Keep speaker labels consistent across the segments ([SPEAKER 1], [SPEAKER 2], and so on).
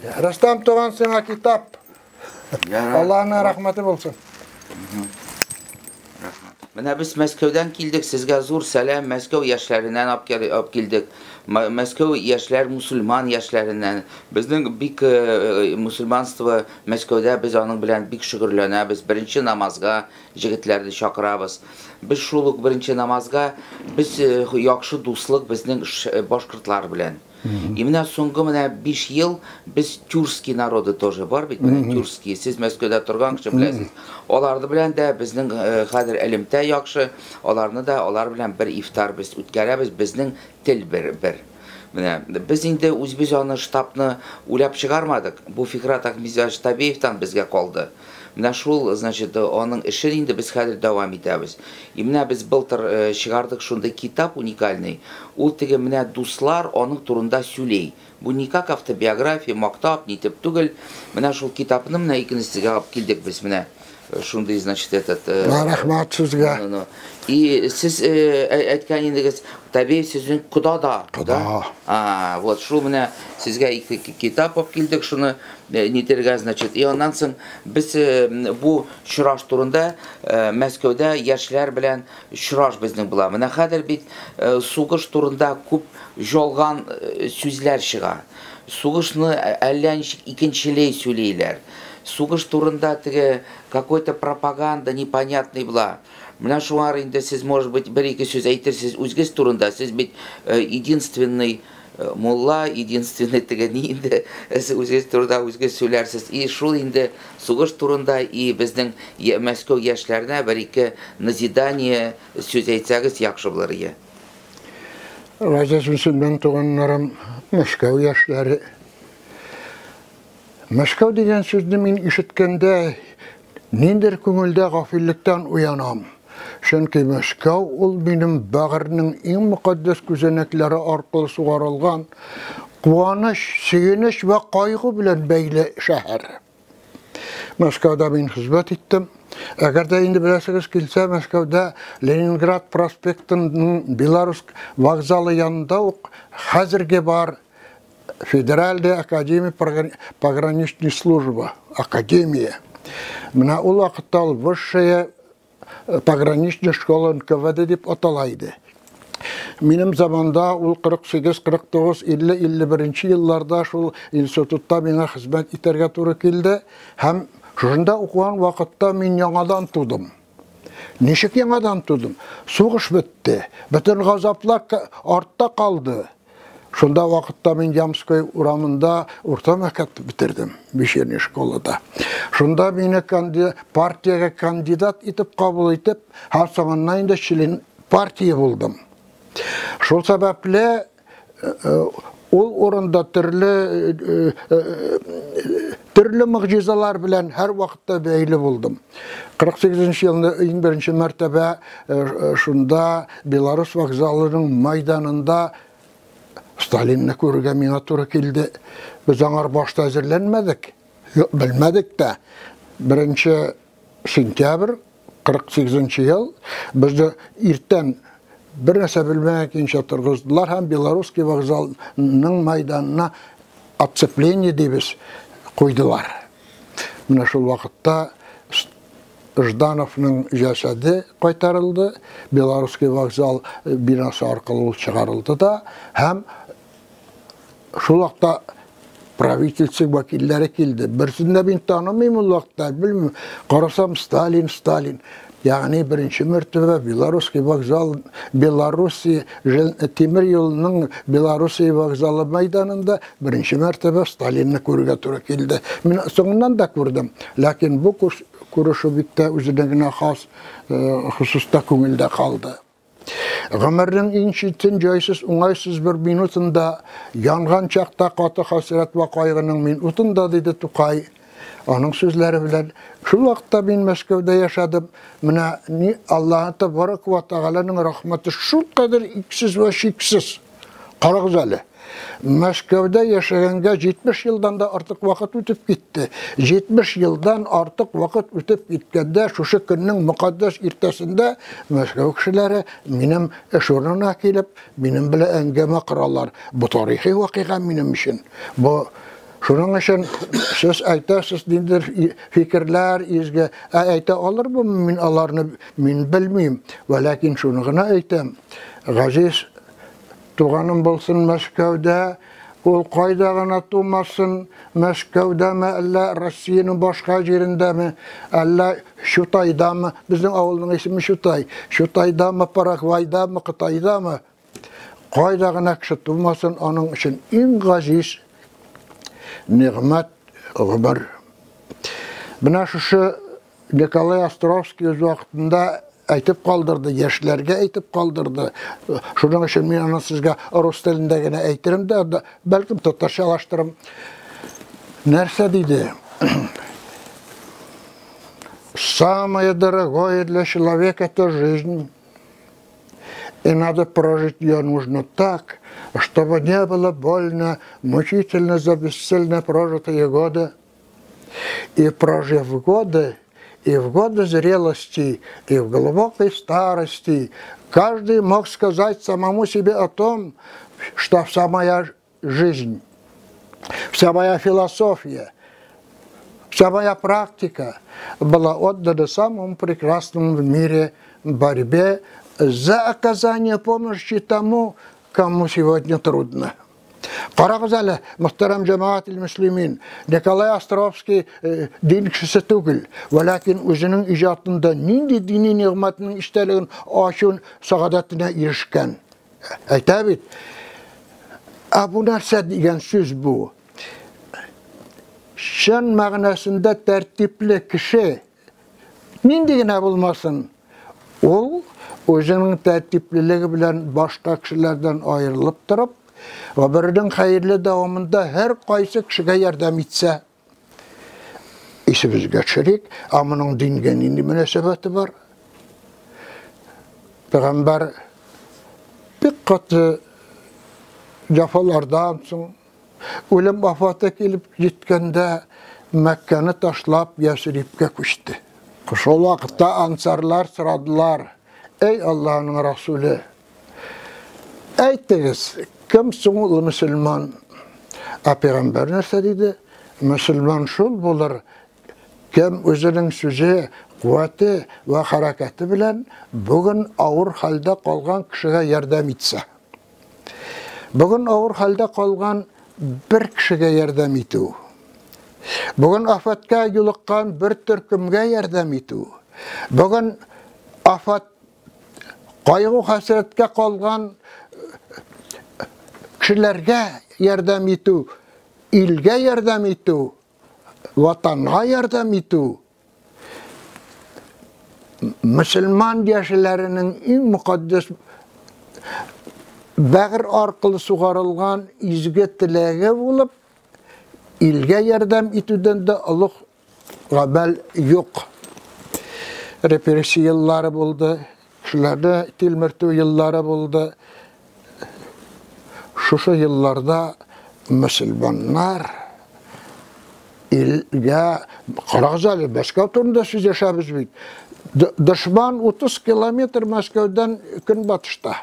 [SPEAKER 1] Рөстәм туган, сиңа китап. Аллаһның рәхмәте булсын.
[SPEAKER 2] Менә без Мәскәүдән килдек, сезгә зур сәлам, Мәскәү яшьләреннән алып килдек. Мәскәү яшьләр, мусульман яшьләреннән. Безнең бик мусульманство Мәскәүдә, без аның белән бик шөгерләнәбез. Беренче намазга җегетләрне чакырабыз. Без шул ук беренче намазга, без яхшы дуслык безнең башкортлар белән. И менә соңгы менә 5 ел без тюркский народы тоже бар бит, менә тюркский. Сез Мәскәүдә торган кеше беләсез. Аларды белән дә безнең хәзер элемтә яхшы. Аларны да алар белән бер ифтар без үткәрәбез. Безнең тел бер бер. Менә без инде үзебез аны штабны уйлап чыгармадык. Бу Фикрат Ахмедзянович Табеевтан безгә калды. Менә шул, значит, аның эшен инде без хәзер дәвам итәбез. И менә без былтыр чыгардык шундый китап уникальный. Ул теге менә дуслар аның турында сөйли. Бу не как автобиография, мактап, нитеп түгел. Менә шул китапны менә икенчесегә алып килдек без менә. Шундый, значит, этот...
[SPEAKER 1] Рәхмәт сезгә.
[SPEAKER 2] И сез әйткән идегез, Табеев сезнең кода да.
[SPEAKER 1] Кода.
[SPEAKER 2] А, вот шул менә сезгә ике китап алып килдек, шуны нитергә, значит. И аннан соң без бу очраш турында Мәскәүдә яшьләр белән очраш безнең була. Менә хәзер бит сугыш турында күп ялган сүзләр чыга. Сугышны әллә ничек икенчеләй сөйлиләр. Сугыш турында теге какой-то пропаганда непонятный була. Менә шуңар инде сез, может быть, бер-ике сүз әйтерсез үзгез турында. Сез бит единственный мулла, единственный теге ни инде, сез үзегез турында үзегез сөйләрсез. И шул инде сугыш турында и безнең Мәскәү яшьләренә бер-ике назидание сүз әйтсәгез яхшы булыр иде.
[SPEAKER 1] Газиз мөселман туганнарым, Мәскәү яшьләре. Мәскәү дигән сүзне мин ишеткәндә ниндер күңелдә гафиллектән уянам. Чөнки Мәскәү ул минем бәгырьнең иң мөкатдәс күзәнәкләре аркылы сугарылган куаныч, сөенеч вә кайгы белән бәйле шәһәр. Мәскәүдә мин хезмәт иттем. Әгәр дә инде беләсегез килсә, Мәскәүдә Ленинград проспектының Белорус вокзалы янында ук хәзерге бар Федеральная академия пограничной службы, академия. Менә ул вакытта ул высшая пограничная школа НКВД дип атала иде. Минем заманда ул 48, 49, 50, 51 елларда шул институтта миңа хезмәт итәргә туры килде һәм шушында укыган вакытта мин яңадан тудым. Ничек яңадан тудым? Сугыш бетте, бөтен газаплар артта калды. Шунда вакытта мин Ямской урамында урта мәктәп бетердем, вечерняя школада. Шунда мине партиягә кандидат итеп кабул итеп, һәм соңыннан инде член партия булдым. Шул сәбәпле ул урында төрле төрле могҗизалар белән һәр вакытта бәйле булдым. 48 елны иң беренче мәртәбә шунда Белорус вокзалының майданында Сталинны күрергә миңа туры килде. Без аңар башта әзерләнмәдек, белмәдек тә. 1 сентябрь 48 ел безне иртән бер нәрсә белмәгән көенчә торгыздылар һәм Белорусский вокзалның майданына оцепление дибез куйдылар. Менә шул вакытта Ждановның җәсәде кайтарылды, Белорусский вокзал бинасы аркылы ул чыгарылды да һәм шул вакытта правительство вәкилләре килде. Берсен дә мин танымыйм ул вакытта, белмим. Карасам, Сталин, Сталин. Ягъни беренче мәртәбә Белорусский вокзал, Белоруссия тимер юлының Белоруссия вокзалы мәйданында беренче мәртәбә Сталинны күрергә туры килде. Мин соңыннан да күрдем, ләкин бу күрешү бик тә үзенә генә хас хосуста күңелдә калды. Гомернең иң читен, җайсыз, уңайсыз бер минутында, янган чакта каты хәсрәт вә кайгының минутында, диде Тукай. Аның сүзләре белән, шул вакытта мин Мәскәүдә яшәдем. Менә ни Аллаһы Тәбарак вә Тәгаләнең рәхмәте шул кадәр иксез вә чиксез. Карагыз әле. Мәскәүдә яшәгәнгә 70 елдан да артык вакыт үтеп китте. 70 елдан артык вакыт үтеп киткәндә, шушы көннең мөкатдәс иртәсендә Мәскәү кешеләре минем эш урынына килеп, минем белән әңгәмә коралар. Бу тарихи вакыйга минем өчен. Бу Шуның өчен сез әйтәсез ниндидер фикерләр изге, ә әйтә алырмын мин аларны, мин белмим. Вә ләкин шуны гына әйтәм. Газиз туганым булсын Мәскәүдә, ул кайда гына тумасын, Мәскәүдәме, әллә Россиянең башка җирендәме, әллә Чутайдамы, безнең авылның исеме Чутай, Чутайдамы, Парагвайдамы, Кытайдамы, кайда гына кеше тумасын, аның өчен иң газиз нигъмәт гомер. Менә шушы Николай Островский үз вакытында әйтеп калдырды, яшьләргә әйтеп калдырды. Шуның өчен мин аны сезгә рус телендә генә әйтерем дә, бәлкем татарчалаштырым. Нәрсә диде? Самое дорогое для человека это жизнь. И надо прожить ее нужно так, чтобы не было больно, мучительно за бесцельно прожитые годы. И прожив годы, и в годы зрелости, и в глубокой старости, каждый мог сказать самому себе о том, что вся моя жизнь, вся моя философия, вся моя практика была отдана самому прекрасному в мире борьбе за оказание помощи тому, кому сегодня трудно. Карагыз әле, мөхтәрәм җәмәгать мөслимин, Николай Островский дин кешесе түгел, вәләкин үзенең иҗатында нинди дини нигъмәтнең истәлеген ачу сәгадәтенә ирешкән. Әйтә бит. Ә бу нәрсә дигән сүз бу? Чын мәгънәсендә тәртипле кеше нинди генә булмасын, ул үзенең тәртиплелеге белән башка кешеләрдән аерылып торып, гомеренең хәерле дәвамында һәр кайсы кешегә ярдәм итсә, исебезгә төшерик, ә моның дингә нинди мөнәсәбәте бар? Пәйгамбәр бик каты җәфалардан соң, үлем афаты килеп җиткәндә, Мәккәне ташлап Ясрибкә күчте. Шул вакытта ансарлар сорадылар: "Эй Аллаһның Расуле, әйтегез, кем соң ул мөселман?" Ә пәйгамбәр нәрсә диде? Мөселман шул булыр, кем үзенең сүзе, куәте вә хәрәкәте белән бүген авыр хәлдә калган кешегә ярдәм итсә. Бүген авыр хәлдә калган бер кешегә ярдәм итү. Бүген афәткә юлыккан бер төркемгә ярдәм итү. Бүген афәт кайгы хәсрәткә калган кешеләргә ярдәм итү, илгә ярдәм итү, ватанга ярдәм итү мөселман яшьләренең иң мөкатдәс бәгырь аркылы сугарылган изге теләге булып, илгә ярдәм итүдән дә олуг гамәл юк. Репрессия еллары булды, кешеләрне тилмертү еллары булды. Шушы елларда мөселманнар илгә, карагыз әле, Мәскәү турында сөйләшәбез бит. Дошман 30 километр Мәскәүдән көнбатышта.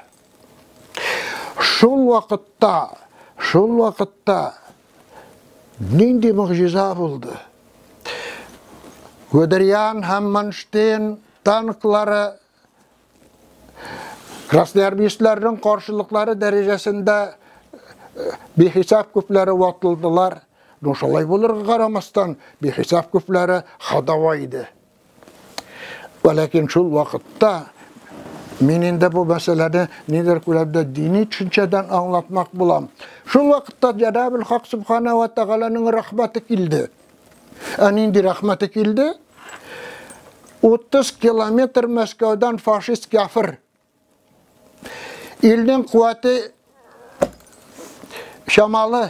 [SPEAKER 1] Шул вакытта, шул вакытта нинди могҗиза булды? Гудериан һәм Манштейн танклары красноармейцларның каршылыклары дәрәҗәсендә бихисап күпләре ватылдылар. Но шулай булырга карамастан, бихисап күпләре ходовой иде. Ләкин шул вакытта мин инде бу мәсьәләне нидер күләмдә дини төшенчәдән аңлатмак булам. Шул вакытта Җәнабел Хак Субхана ва Тәгаләнең рәхмәте килде. Ә нинди рәхмәте килде? 30 километр Мәскәүдән фашист кяфер. Илнең куәте чамалы.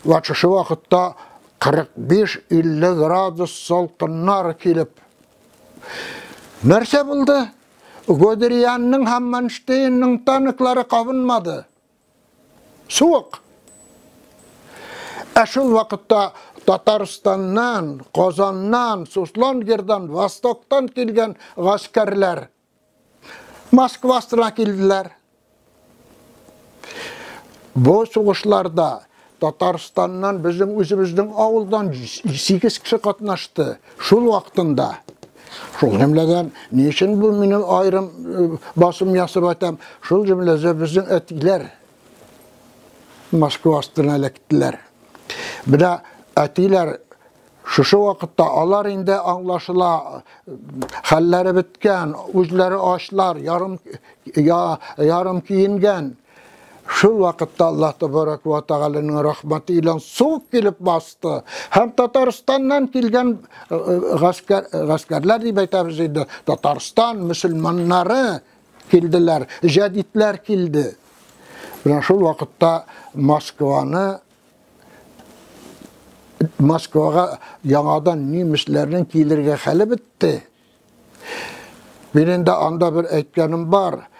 [SPEAKER 1] Вә шушы вакытта 45-50 градус салкыннар килеп. Нәрсә булды? Гудерианның һәм Манштейнның танклары кабынмады. Суык. Ә шул вакытта Татарстаннан, Казаннан, Суслонгердан, Востоктан килгән гаскәрләр Москва астына килделәр. Бу сугышларда Татарстаннан безнең үзебезнең авылдан 8 кеше катнашты. Шул вакытында. Шул җөмләдән ни өчен бу мине аерым басым ясап әйтәм? Шул җөмләдә безнең әтиләр Москва астына эләктеләр. Менә әтиләр шушы вакытта алар инде аңлашыла, хәлләре беткән, үзләре ачлар, ярым я, ярым киенгән. Шул вакытта Аллаһ Тәбәрәк вә Тәгаләнең рәхмәте илән суык килеп басты. Һәм Татарстаннан килгән гаскәр, гаскәрләр дип әйтәбез инде, Татарстан мөселманнары килделәр, җәдитләр килде. Менә шул вакытта Москваны Москвага яңадан немецләрнең килергә хәле бетте. Мин инде анда бер әйткәнем бар.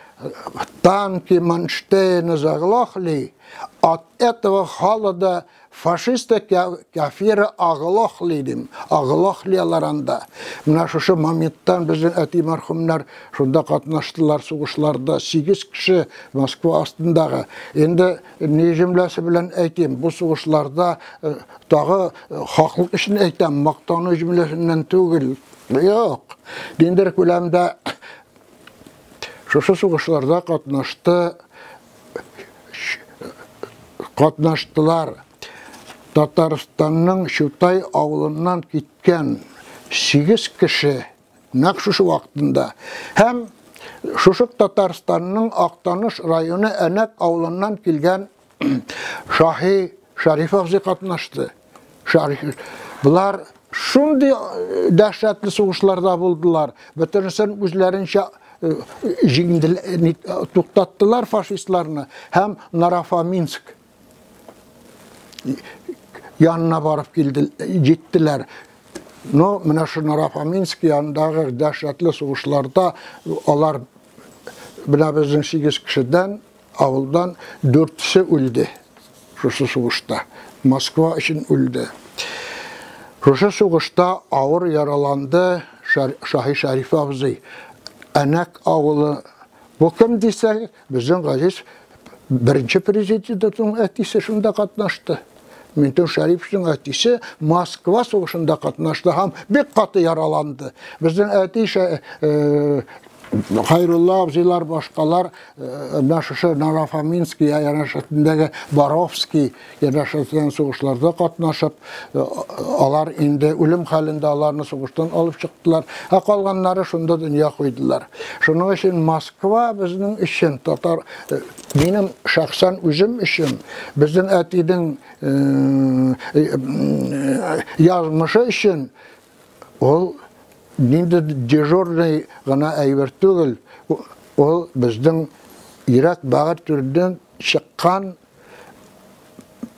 [SPEAKER 1] Танки Манштейна заглохли, от этого холода фашисты кафиры оглохли дим. Оглохли алар анда. Менә шушы моменттан безнең әти мәрхүмнәр шунда катнаштылар сугышларда. 8 кеше Москва астындагы. Инде ни җөмләсе белән әйтим, бу сугышларда тагы хаклык өчен әйтәм, мактану җөмләсеннән түгел. Юк. Диндер күләмдә шушы сугышларда катнашты катнаштылар. Татарстанның Чутай авылыннан киткән 8 кеше нәкъ шушы вакытында һәм шушы Татарстанның Актаныш районы Әнәк авылыннан килгән Шаһи Шәриф абзый катнашты. Шәриф. Булар шундый дәһшәтле сугышларда булдылар. Бөтенесен үзләренчә җиңделәр, туктаттылар фашистларны һәм Нарафаминск янына барып килде, җиттеләр. Но менә шу Нарафаминск янындагы дәһшәтле сугышларда алар менә безнең 8 кешедән авылдан дүртесе үлде. Шушы сугышта. Москва өчен үлде. Шушы сугышта авыр яраланды Шаһи Шәриф абзый. Әнәк авылы. Бу кем дисәң, безнең газиз беренче президентның әтисе шунда катнашты. Минтимер Шәриповичның әтисе Москва сугышында катнашты һәм бик каты яраланды. Безнең әти Хайрулла абзыйлар, башкалар менә шушы Нарафаминский янәшәсендәге Боровский янәшәсеннән сугышларда катнашып, алар инде үлем хәлендә аларны сугыштан алып чыктылар, ә калганнары шунда дөнья куйдылар. Шуның өчен Москва безнең өчен татар, минем шәхсән үзем өчен, безнең әтинең язмышы өчен ул нинди дежурный гына әйбер түгел, ул безнең йөрәк бәгырь түреннән чыккан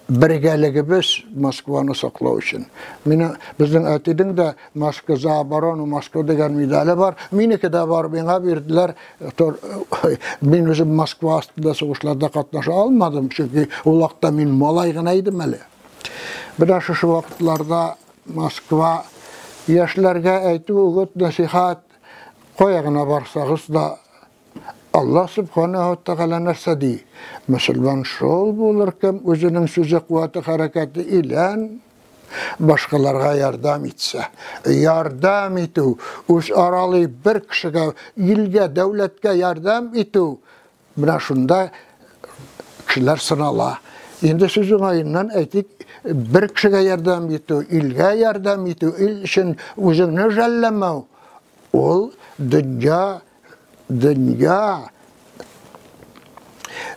[SPEAKER 1] бергәлегебез Москваны саклау өчен. Мине безнең әтинең дә Москва за оборону Москвы дигән медале бар. Минеке дә бар, миңа бирделәр. Мин үзем Москва астында сугышларда катнаша алмадым, чөнки ул вакытта мин малай гына идем әле. Менә шушы вакытларда Москва яшьләргә әйтү үгет нәсихәт, кая гына барсагыз да, Аллаһ Субханаһу Тәгалә нәрсә ди? Мөселман шул булыр, кем үзенең сүзе, куәте, хәрәкәте илән башкаларга ярдәм итсә. Ярдәм итү, үз аралый бер кешегә, илгә, дәүләткә ярдәм итү, менә шунда кешеләр сынала. Инде сүз уңаеннан әйтик, бер кешегә ярдәм итү, илгә ярдәм итү, ил өчен үзеңне жәлләмәү, ул дөнья дөнья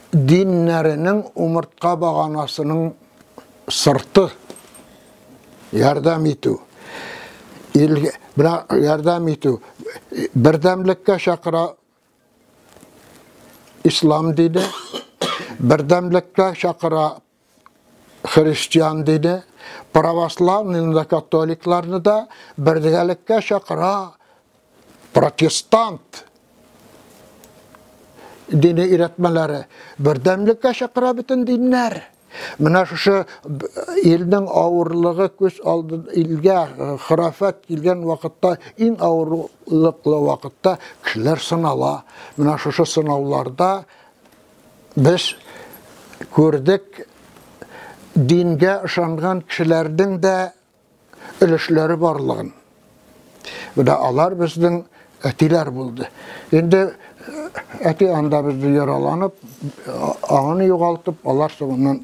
[SPEAKER 1] диннәренең умыртка баганасының сырты. Ярдәм итү. Илгә, менә ярдәм итү. Бердәмлеккә чакыра ислам дине, бердәмлеккә чакыра христиан дине, православныйны да, католикларны да бергәлеккә чакыра протестант дине өйрәтмәләре. Бердәмлеккә чакыра бөтен диннәр. Менә шушы илнең авырлыгы күз алды, илгә храфәт килгән вакытта, иң авырлыклы вакытта кешеләр сынала. Менә шушы сынауларда без күрдек, Дингә ышанган кешеләрнең дә өлешләре барлыгын. Менә алар безнең әтиләр булды. Инде әти анда безне яраланып, аңын югалтып, алар соңыннан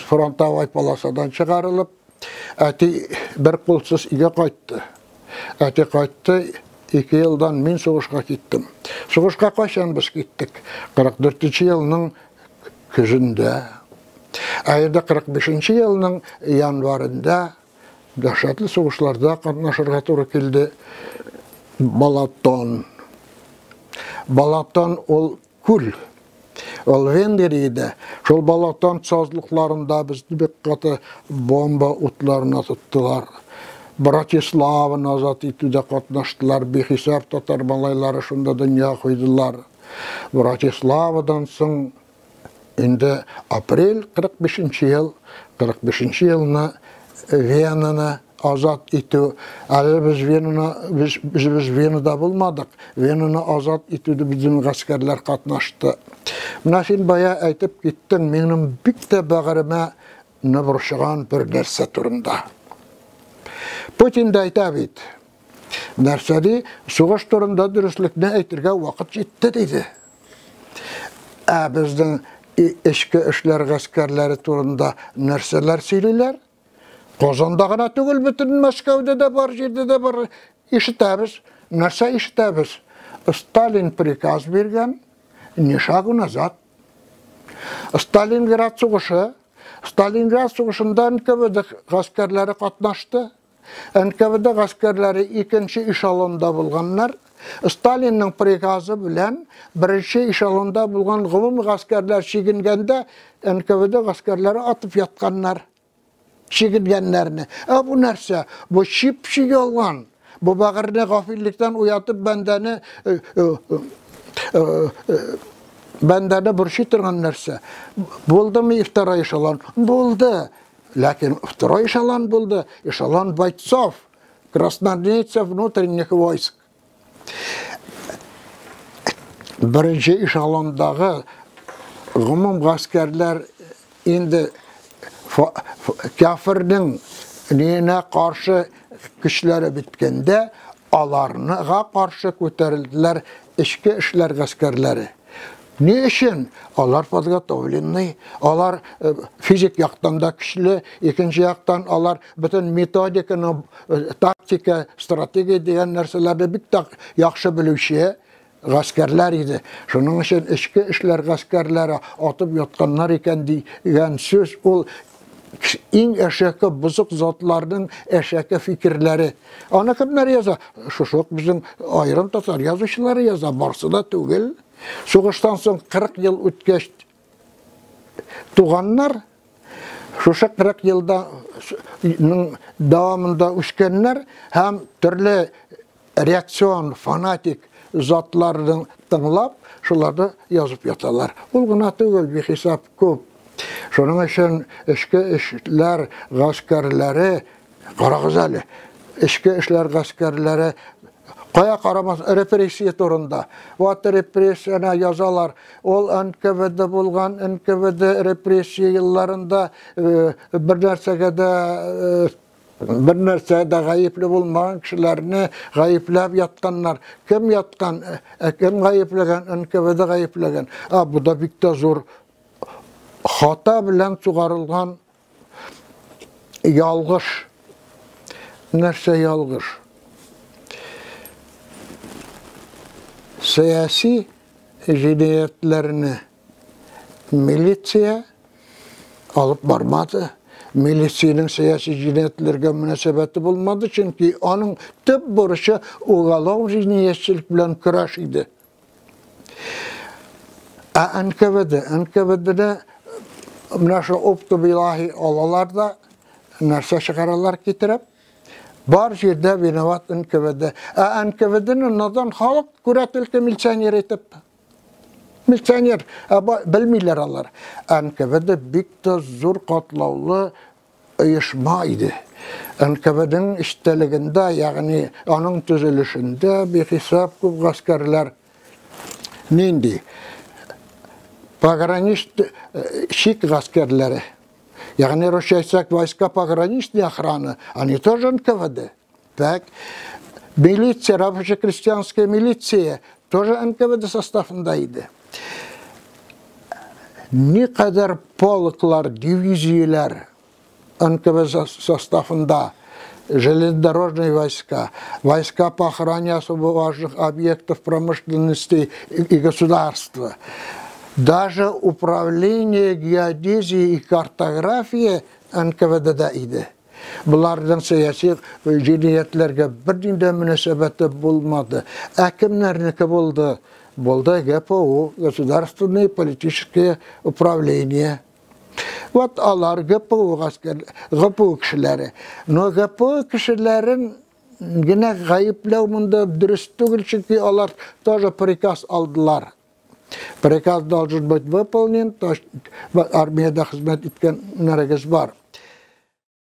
[SPEAKER 1] фронтовой полосадан чыгарылып, әти бер кулсыз өйгә кайтты. Әти кайтты, 2 елдан мин сугышка киттем. Сугышка кайчан без киттек? 44 елның көзендә. Ә инде 45 елның январында дәһшәтле сугышларда катнашырга туры килде. Балатон. Балатон ул күл. Ул Венгриядә. Шул Балатон сазлыкларында безне бик каты бомба утларына тоттылар. Братиславаны азат итүдә катнаштылар. Бихисап татар малайлары шунда дөнья куйдылар. Братиславадан соң инде апрель 45 ел, 45 елны Венаны азат итү. Әле без Венаны, без, без, без Венада булмадык. Венаны азат итүдә безнең гаскәрләр катнашты. Менә син бая әйтеп киттең, минем бик тә бәгыремә борчыган бер нәрсә турында. Путин да әйтә бит. Нәрсә ди? Сугыш турында дөреслекне әйтергә вакыт җитте диде. Ә безнең эчке эшләр гаскәрләре турында нәрсәләр сөйлиләр? Казанда гына түгел, бөтен Мәскәүдә дә бар, җирдә дә бар. Ишетәбез. Нәрсә ишетәбез? Сталин приказ биргән, ни шагу назад. Сталинград сугышы, Сталинград сугышында НКВД гаскәрләре катнашты. НКВД гаскәрләре икенче эшелонда булганнар. Сталинның приказы белән беренче эшелонда булган гомум гаскәрләр чигенгәндә НКВД гаскәрләре атып ятканнар. Чигенгәннәрне. Ә бу нәрсә? Бу чип-чи ялган. Бу бәгырьне гафиллектән уятып бәндәне бәндәне борчый торган нәрсә. Булдымы второй эшелон? Булды. Ләкин второй эшелон булды. Эшелон бойцов, красноармейцев внутренних войск. Беренче эшелондагы гомум гаскәрләр инде кафирнең ниенә каршы көчләре беткәндә, аларга каршы күтәрелделәр эчке эшләр гаскәрләре. Ни өчен? Алар подготовленный, алар физик яктан да көчле, икенче яктан алар бөтен методиканы, тактика, стратегия дигән нәрсәләрне бик тә яхшы белүче гаскәрләр иде. Шуның өчен эчке эшләр гаскәрләре атып ятканнар икән дигән сүз ул иң әшәке бозык затларның әшәке фикерләре. Аны кемнәр яза? Шушы ук безнең аерым татар язучылары яза, барсы да түгел. Сугыштан соң 40 ел үткәч туганнар, шушы 40 елда дәвамында үскәннәр һәм төрле реакцион, фанатик затларны тыңлап, шуларны язып яталар. Ул гына түгел, бихисап күп. Шуның өчен эчке эшләр гаскәрләре, карагыз әле, эчке эшләр гаскәрләре кая карамас репрессия турында. Вот репрессияне язалар. Ул НКВД булган, НКВД репрессия елларында бер нәрсәгә дә бер нәрсә дә гаепле булмаган кешеләрне гаепләп ятканнар. Кем яткан? Кем гаепләгән? НКВД гаепләгән. А бу да бик тә зур хата белән сугарылган ялгыш. Нәрсә ялгыш? Сәяси җинаятьләрне милиция алып бармады. Милициянең сәяси җинаятьләргә мөнәсәбәте булмады, чөнки аның төп бурычы уголовный җинаятьчелек белән көрәш иде. Ә НКВД, НКВД-не менә шу оптовый алалар да нәрсә чыгаралар китереп, бар җирдә виноват НКВД. Ә НКВД-ны надан халык күрә только милиционер итеп. Милиционер, белмиләр алар. НКВД бик тә зур катлаулы оешма иде. НКВДның эчтәлегендә, ягъни аның төзелешендә бихисап күп гаскәрләр нинди? Погранич чик гаскәрләре. Ягъни русча әйтсәк, войска пограничной охраны, они тоже НКВД. Так. Милиция, рабоче-крестьянская милиция тоже НКВД составында иде. Никадәр полклар, дивизияләр НКВД составында, железнодорожные войска, войска по охране особо важных объектов промышленности и государства. Даже управление геодезии и картографии НКВДда иде. Буларның сәяси җинаятьләргә бернинди мөнәсәбәте булмады. Ә кемнәрнеке булды? Булды ГПУ, Государственное политическое управление. Вот алар ГПУ гаскәр, ГПУ кешеләре. Но ГПУ кешеләрен генә гаепләү монда дөрес түгел, чөнки алар тоже приказ алдылар. Приказ должен быть выполнен, то есть армиядә хезмәт иткәннәрегез бар.